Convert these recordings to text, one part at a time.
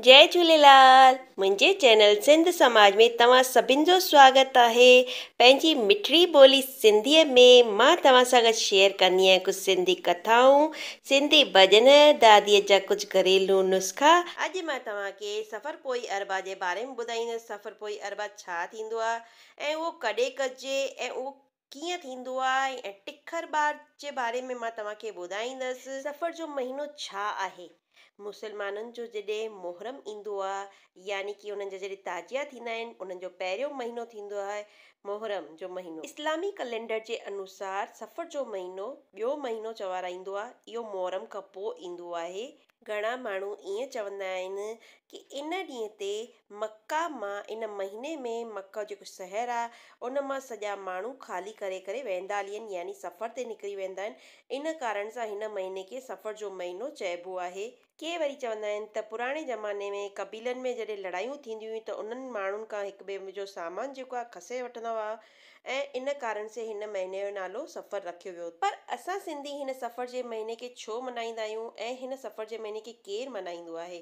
جئي جهوليلال منهنجي چينل سنڌ سماج ۾ توهان سڀن جو سواگت آهي. پنهنجي مٺڙي ٻولي سنڌيء ۾ مان توهان سان گڏ شيئر ڪندي آهيان ڪجهه سنڌي ڪٿائون، سنڌي ڀڄن، داديء جا ڪجهه گهريلو نسخا. اڄ مان توهان کي سفر پوئي اربع جي باري ۾ ٻڌائيندس. سفر پوئي اربع ڇا ٿيندو آهي ۽ اهو ڪڏهن ڪجي ۽ اهو ڪيئن ٿيندو آهي ۽ ٽکر ٻار جي باري ۾ مان توهان کي ٻڌائيندس. سفر جو مهينو ڇا آهي؟ مسلمانن جو جڏهن محرم ايندو آ يعني ڪي انهن جا جڏهن تعزيا ٿيندا آهن انهن جو پهريون مهينو ٿيندو آهي محرم جو مهينو. اسلامي ڪئلينڊر جي انوسار صفر جو مهينو ٻيو مهينو چوارائيندو آ اهو محرم کان پوء ايندو آهي. گهڻا ماڻهو ائين چوندا آهن ڪي ان ڏينهن تي مڪه مان ان مهيني ۾ مڪه جيڪو شهر آ ان مان سڄا ماڻهو خالي ڪري ڪري ويندا هلي آهن يعني سفر تي نڪري ويندا آهن ان ڪارڻ سان هن مهيني کي سفر جو مهينو چئبو آهي. ڪي وري چوندا آهن ته پراڻي زماني ۾ قبيلن ۾ جڏهن لڙايون ٿينديون هيون ته انهن ماڻهن کان هڪ ٻئي جو سامان جيڪو آهي کسي وٺندا هئا ۽ ان ڪارڻ سي هن مهيني جو نالو صفر رکيو ويو. پر اسان سنڌي هن صفر جي مهيني کي ڇو ملهائيندا آهيون ۽ هن صفر جي مهيني کي ڪير ملهائيندو آهي؟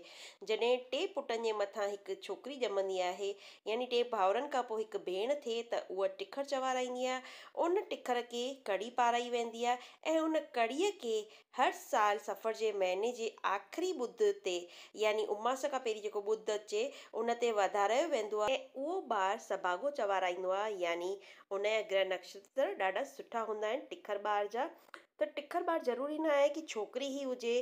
جڏهن ٽي پٽن جي مٿان هڪ ڇوڪري ڄمندي آهي يعني ٽي ڀائرن کان پوء هڪ ڀيڻ ٿئي ته اها ٽکڙ چوارائيندي آهي. ان ٽکڙ کي ڪڙي پارائي ويندي آهي ۽ ان ڪڙيء کي هر سال صفر جي مهيني جي آخري ٻڌ تي يعني اماس کان پهرين جيڪو ٻڌ اچي ان تي وڌارايو ويندو آهي ۽ اهو ٻار سڀاڳو چوارائيندو آهي يعني ان جا گرهه نڪشتر ڏاڍا سٺا هوندا آهن ٽکر ٻار جا. ته ٽکر ٻار ضروري نه آهي ڪي ڇوڪري ئي هجي،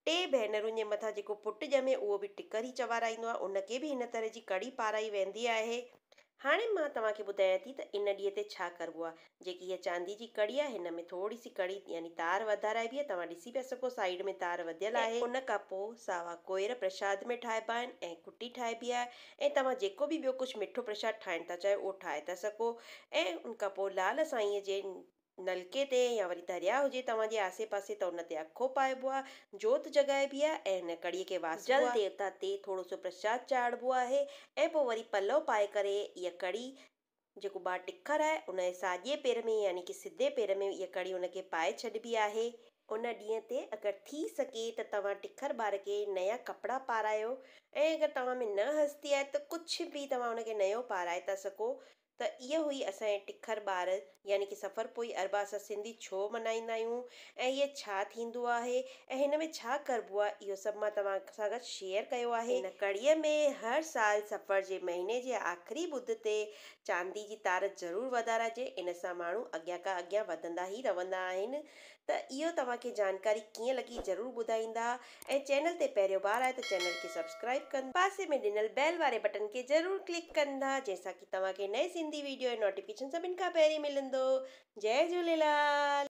ٽي ڀينرن جي مٿان جيڪو پٽ ڄمي اهو به ٽکر ئي چوارائيندو آهي ان کي به هن طرح جي ڪڙي پارائي ويندي آهي. هاڻي مان توهان کي ٻڌايان ٿي ته ان ڏينهن تي ڇا ڪربو آهي. جيڪي هيء چاندي جي ڪڙي آهي، هن ۾ ٿوري سي ڪڙي يعني تار وڌارائبي آهي. توهان ڏسي پيا سگهو سائيڊ ۾ تار وڌيل آهي. ان کان پوء ساوا ڪوئر پرشاد ۾ ٺاهبا آهن ۽ ڪٽي ٺاهبي آهي ۽ توهان جيڪو به ٻيو ڪجهه مٺو پرشاد ٺاهڻ ٿا چاهيو اهو ٺاهي ٿا سگهو ۽ ان کان پوء لال سائينء جي نلڪي تي يا وري درياء هجي توهان جي آسي پاسي ته ان تي اکو پائبو آ، جوت جڳائبي آ ۽ هن ڪڙيء کي واسبو آ. جل ديوتا تي ٿورو سو پرشاد چاڙهبو آهي ۽ پوء وري پلئو پائي ڪري اها ڪڙي جيڪو ٻار ٽکر آهي ان جي ساڄي پير ۾ يعني ڪي سڌي پير ۾ اها ڪڙي ان کي پائي ڇڏبي آهي. ان ڏينهن تي اگر ٿي سگهي ته توهان ٽکر ٻار کي نيا ڪپڙا پارايو ۽ اگر توهان ۾ نه هستي آهي ته ڪجهه به توهان ان کي نيو پارائي ٿا سگهو. ته اها هئي اسان جي ٽکر ٻار يعني ڪي سفر پوئي اربع اسان سنڌي ڇو منائيندا آهيون ۽ هيء ڇا ٿيندو آهي ۽ هن ۾ ڇا ڪربو آهي اهو سڀ مان توهان سان گڏ شيئر ڪيو آهي. هن ڪڙيء ۾ هر سال سفر جي مهيني جي آخري ٻڌ تي چاندي جي تار ضرور وڌارائجي ان سان ماڻهو اڳيان کان اڳيان وڌندا ئي رهندا آهن ته اهو توهان کي جانڪاري ڪيئن لڳي ضرور ٻڌائيندا ۽ چينل تي پهريون بار آهي ته چينل کي سبسڪرائيب ڪندا پاسي ۾ ڏنل بيل واري بٽن کي ضرور ڪلڪ ڪندا جنهن سان ڪي توهان کي نئين سنڌي ويڊيو جو نوٽيفڪيشن سڀن کان پهرين ملندو. جئي جهوليلال.